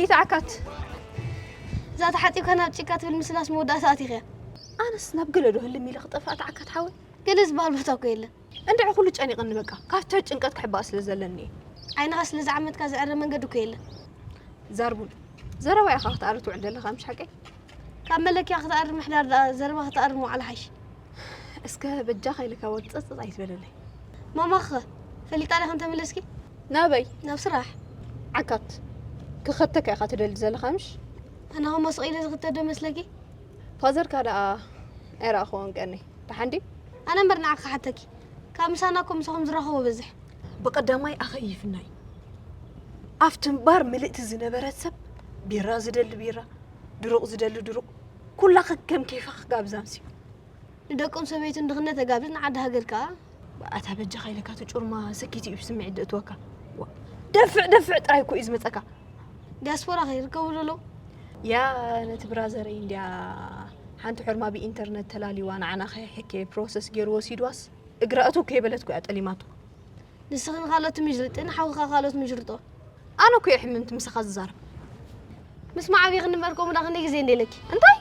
ይትዓካት። እዛ ተሓፂብካ ናብ ጭቃ ትብል ምስላስ መወዳእታ ኣቲኽያ። ኣነስ ናብ ገለ ዶ ህልም ኢለ ክጠፍኣ ትዓካት ሓወይ። ገለ ዝበሃል ቦታ እኮ የለን። እንድዒ ኩሉ ጨኒቕኒ በቃ። ካብቲ ጭንቀት ክሕባእ ስለ ዘለኒ እየ። ዓይንኻ ስለ ዝዓመትካ ዝዕረ መንገዲ እኮ የለን። ዛርቡን ዘረባ ኢኻ ክትኣሪ ትውዕል ዘለኻ ምሽ ሓቀይ? ካብ መለኪያ ክትኣሪ ምሕዳር ደኣ ዘረባ ክትኣሪ ምውዓል ሓይሽ። እስከ በጃኻ ኢልካ ወድ ጸጽጽ ኣይትበለለይ። ማማኸ ፈሊጣ ዲኻ እንተመለስኪ? ናበይ? ናብ ስራሕ። ዓካት ክኸተካ ኢኻ ትደሊ ዘለኻ ምሽ? ኣነ ኸሞ ስቕ ኢለ ዝኽተዶ መስለኪ? ፋዘርካ ደኣ ኣይረኣኽዎን ቀኒ። ደሓን ድዩ? ኣነ እምበር ንዓኻ ሓተኪ። ካብ ምሳና እኮ ምሳኹም ዝራኸቦ በዝሕ። ብቐዳማይ ኣኸይፍናይ ኣብቲ እምባር ምልእቲ ዝነበረት ሰብ ቢራ ዝደሊ ቢራ፣ ድሩቕ ዝደሊ ድሩቕ፣ ኩላ ከከም ኬፋ ክጋብዛ ኣምስዩ። ንደቁን ሰበይቱን ድኽነት ኣጋብዝ ንዓዲ ሃገር ከኣ። ኣታ በጃኻ ኢለካ እቲ ጩርማ ሰኪት እዩ ስምዒት ደእትወካ። ዋ፣ ደፍዕ ደፍዕ ጥራይ እኮ እዩ ዝመጸካ። ዲያስፖራ ከይርከቡ ደሎ። ያ ነቲ ብራዘረይ እንድያ ሓንቲ ሕርማ ብኢንተርነት ተላሊዋ ንዓና ከይሕኬ ፕሮሰስ ገይሩ ወሲድዋስ እግራ እቱ ከይበለት እኮ እያ ጠሊማቶ። ንስኺ ንኻልኦት ምጅርጢ ንሓውኻ ካልኦት ምጅርጦ። ኣነ እኮ እየ ሕምምቲ ምሳኻ ዝዛረብ። ምስ መዓብዪ ክንበር ከምኡ ዳ ክንደይ ግዜ እንደ ኢለኪ። እንታይ?